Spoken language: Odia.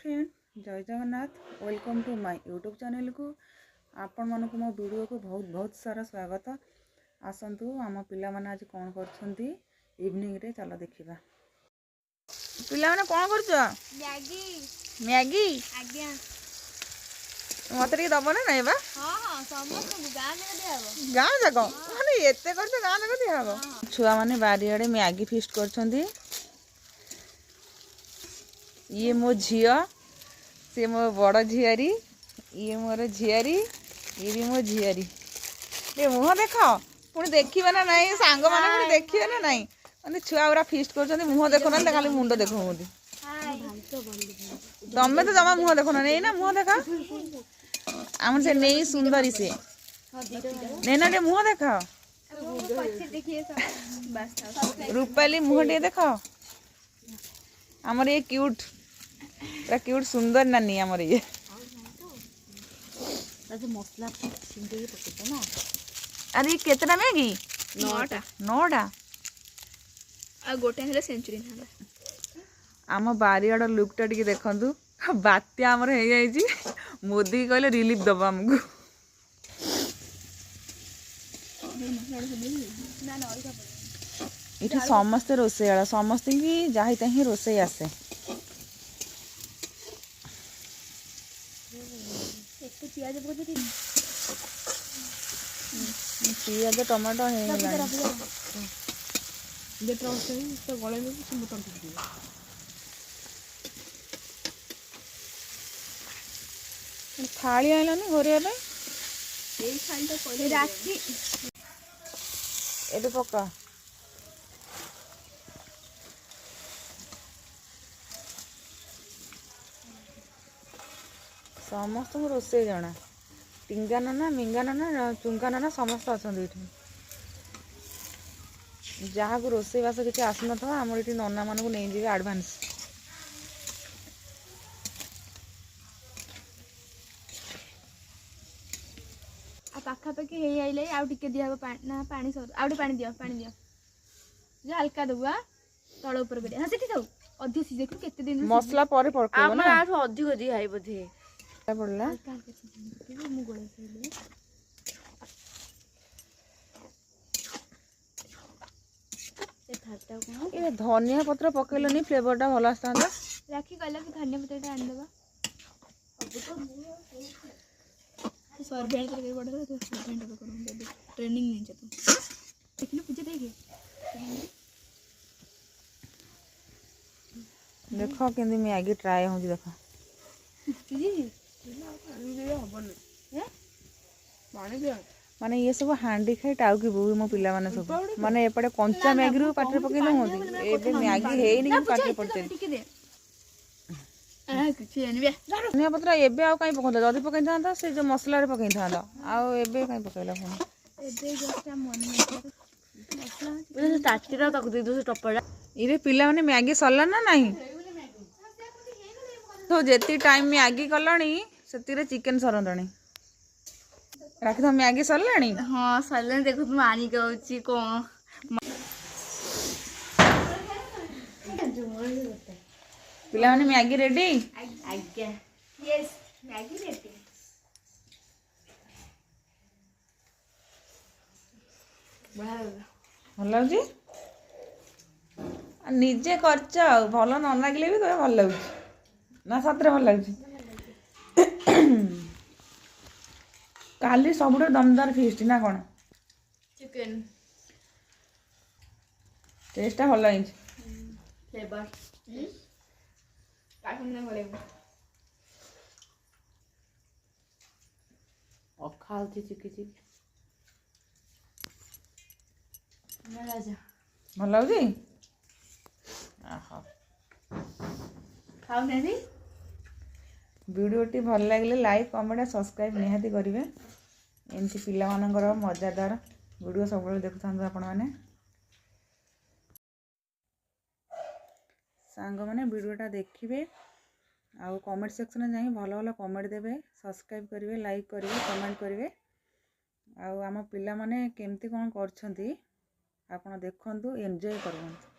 Friend, Jai Jagannath. Welcome to my YouTube ଚ୍ୟାନେଲକୁ ଆପଣମାନଙ୍କୁ ମୋ ଭିଡ଼ିଓକୁ ବହୁତ ବହୁତ ସାରା ସ୍ୱାଗତ। ଆସନ୍ତୁ, ଆମ ପିଲାମାନେ ଆଜି କ'ଣ କରୁଛନ୍ତି ଇଭିନିଂରେ, ଚାଲ ଦେଖିବା। ପିଲାମାନେ, କ'ଣ କରୁଛ? ମ୍ୟାଗି। ମ୍ୟାଗି? ଆଜ୍ଞା। ମତେ ଟିକେ ଦବ ନା ନାଇଁ ବା? ହଁ, ସମସ୍ତଙ୍କୁ, ଗାଁ ଯାକ ଦିଆହବ। ଗାଁ ଯାକ ମାନେ ଏତେ କରୁଛ, ଗାଁ ଯାକ ଦିଆହବ। ଛୁଆମାନେ ବାରିଆଡ଼େ ମ୍ୟାଗି ଫିଷ୍ଟ କରୁଛନ୍ତି। ଇଏ ମୋ ଝିଅ, ସିଏ ମୋ ବଡ଼ ଝିଆରୀ, ଇଏ ମୋର ଝିଆରୀ, ଇଏ ବି ମୋ ଝିଆରୀ। ଏ ମୁହଁ ଦେଖ, ପୁଣି ଦେଖିବେ ନା ନାଇଁ ସାଙ୍ଗମାନେ? ପୁଣି ଦେଖିବେ ନା ନାଇଁ? ମାନେ ଛୁଆ ଗୁରା ଫିଷ୍ଟ କରୁଛନ୍ତି, ମୁହଁ ଦେଖୁନାହାନ୍ତି, ଖାଲି ମୁଣ୍ଡ ଦେଖାଉଛନ୍ତି। ତମେ ତ ଜମା ମୁହଁ ଦେଖୁନ। ନେଇ ନା ମୁହଁ ଦେଖ। ଆମର ସେ ନେଇ ସୁନ୍ଦରୀ, ସେ ନେଇ ନା, ଟିକେ ମୁହଁ ଦେଖ। ରୂପାଲି, ମୁହଁ ଟିକେ ଦେଖ। ଆମର ଇଏ କ୍ୟୁଟ୍, ପୁରା କ୍ୟୁଟ୍ ସୁନ୍ଦର ନାନୀ ଆମର ଇଏ। ମସଲା ଛିଣ୍ଡେଇକି ପକେଇଛ ନା? ଆରେ, ଇଏ କେତେଟା ମ୍ୟାଗି? 9ଟା। 9ଟା। ଆଉ ଗୋଟେ ହେଲେ ସେଞ୍ଚୁରୀ ଥାନ୍ତା। ଆମ ବାରିଆଡ଼ ଲୁକ୍ଟା ଟିକେ ଦେଖନ୍ତୁ। ବାତ୍ୟା ଆମର ହେଇଯାଇଛି। ମୋଦି କହିଲେ ରିଲିଫ୍ ଦବ ଆମକୁ। ନା ନା, ଅଲଗା। ଏଠି ସମସ୍ତେ ରୋଷେଇଆଳ, ସମସ୍ତଙ୍କୁ ଯାହି ତାହିଁ ରୋଷେଇ ଆସେ। ଏତେ ପିଆଜ ପକେଇ। ପିଆଜ ଟମାଟୋ ହେଇଗଲାଣି। ଯେତେ ତ ଗଳେଇ ଦେବୁ, ସେ ତଣ୍ଟି ଯିବ। ଥାଳି ଆଣିଲନି ଘୋରିବା ପାଇଁ? ଏଇ ଥାଳିଟା କହିଲେ ରାତି। ଏବେ ପକା। ସମସ୍ତଙ୍କୁ ରୋଷେଇ ଜଣା। ଟିଙ୍ଗା ନନା, ମିଙ୍ଗା ନନା, ଚୁଙ୍ଗା ନନା, ସମସ୍ତେ ଅଛନ୍ତି ଏଠି। ଯାହାକୁ ରୋଷେଇବାସ କିଛି ଆସୁନଥିବ, ଆମର ଏଠି ନନାମାନଙ୍କୁ ନେଇଯିବେ ଆଡ଼ଭାନ୍ସ। ଆଉ ପାଖାପାଖି ହେଇ ଆଇଲେ, ଆଉ ଟିକେ ଦିଆହବ ପାଣି। ନା, ପାଣି ସରୁ, ଆଉ ଟିକେ ପାଣି ଦିଅ, ପାଣି ଦିଅ ଯେ ହାଲକା ଦେବୁ। ଆ ତଳ ଉପରେ କରିବା। ହଁ, ସେଠି ଥାଉ, ଅଧିକ ସିଝେଇକୁ କେତେ ଦିନ। ମସଲା ପରେ ପକେଇବ ନା? ଆମର ଆଠୁ ଅଧିକ ଦିଆ ହେଇ ବୋଧେ। ପଡ଼ିଲା। ହାଲକା ହାଲକା ସିଝେଇକି ମୁଁ ଗୋଳେଇ ସାରିଲି। ଏ ଥାଳିଟା କଣ? ଏ ଧନିଆ ପତ୍ର ପକେଇଲନି, ଫ୍ଲେଭରଟା ଭଲ ଆସିଥାନ୍ତା। ରାକ୍ଷୀ କହିଲା କି ଧନିଆ ପତ୍ରଟା ଆଣିଦେବା। ସର୍ଭେଣ୍ଟ ତରକାରୀ ବଢ଼ିଆ, ସର୍ଭେଣ୍ଟ ଏବେ ଟ୍ରେନିଂ ନେଇଛ ତୁ। ଦେଖିଲୁ ପୂଜା, ଦେଖେ। ଦେଖ କେମିତି ମ୍ୟାଗି ଟ୍ରାଏ ହେଉଛି, ଦେଖ। ହବନି, ପାଣି ଦିଅ। ମାନେ ଇଏ ସବୁ ହାଣ୍ଡି ଖାଇ ଟାଉକି ବୋଉ। ମୋ ପିଲାମାନେ ସବୁ ମାନେ ଏପଟେ କଞ୍ଚା ମ୍ୟାଗିରୁ ପାଟିରେ ପକେଇ ଦେଉଛନ୍ତି। ଏବେ ମ୍ୟାଗି ହେଇନି କିନ୍ତୁ ପାଟିରେ ପଡ଼ିଚାଲିଛି। ଟିକେ ଦେ, କିଛି ଆଣିବେ। ଧନିଆ ପତ୍ର ଏବେ ଆଉ କାହିଁ ପକାଉଛ? ଯଦି ପକେଇଥାନ୍ତ, ସେ ଯୋଉ ମସଲାରେ ପକେଇଥାନ୍ତ। ଆଉ ଏବେ କାହିଁ ପକେଇଲ ପୁଣି? ଏବେ ଜଷ୍ଟ ମନେ ମସଲା। ତାଟିଟା ତାକୁ ଦେଇଦେବୁ, ସେ ଟପଟା। ଇରେ ପିଲାମାନେ, ମ୍ୟାଗି ସରିଲା ନା ନାହିଁ? ତ ଯେତିକି ଟାଇମ୍ ମ୍ୟାଗି କଲଣି, ସେତିକିରେ ଚିକେନ ସରନ୍ତାଣି। ରାଖି, ତମ ମ୍ୟାଗି ସରିଲାଣି? ହଁ, ସରିଲାଣି। ଦେଖୁ, ମୁଁ ଆଣିକି ଆଉଛି କ'ଣ। ପିଲାମାନେ, ମ୍ୟାଗି ରେଡି? ଆଜ୍ଞା। Yes, Maggi ready. ଭଲ ଲାଗୁଛି। ଆଉ ନିଜେ କରିଛ, ଆଉ ଭଲ ନ ଲାଗିଲେ ବି କହିବ ଭଲ ଲାଗୁଛି। ନା, ସତରେ ଭଲ ଲାଗୁଛି। କାଲି ସବୁଠୁ ଦମଦାର ଫିଷ୍ଟ ନା କ'ଣ? ଚିକେନ। ଟେଷ୍ଟଟା ଭଲ ହେଇଛି। ଫ୍ଲେଭର। କାଠୁନି ଭଲ। ଅଖା ହଉଛି ଚିକି ଚିକି ନା ରାଜା? ଭଲ ଲାଗୁଛି। ଆହୋ। ଖାଉନାହାନ୍ତି। ଭିଡ଼ିଓଟି ଭଲ ଲାଗିଲେ ଲାଇକ୍, କମେଣ୍ଟ, ସବସ୍କ୍ରାଇବ୍ ନିହାତି କରିବେ। ଏମିତି ପିଲାମାନଙ୍କର ମଜାଦାର ଭିଡ଼ିଓ ସବୁବେଳେ ଦେଖୁଥାନ୍ତୁ ଆପଣମାନେ। ସାଙ୍ଗମାନେ, ଭିଡ଼ିଓଟା ଦେଖିବେ ଆଉ କମେଣ୍ଟ ସେକ୍ସନରେ ଯାଇ ଭଲ ଭଲ କମେଣ୍ଟ ଦେବେ, ସବସ୍କ୍ରାଇବ୍ କରିବେ, ଲାଇକ୍ କରିବେ, କମେଣ୍ଟ କରିବେ। ଆଉ ଆମ ପିଲାମାନେ କେମିତି କ'ଣ କରୁଛନ୍ତି, ଆପଣ ଦେଖନ୍ତୁ, ଏନ୍ଜୟ କରନ୍ତୁ।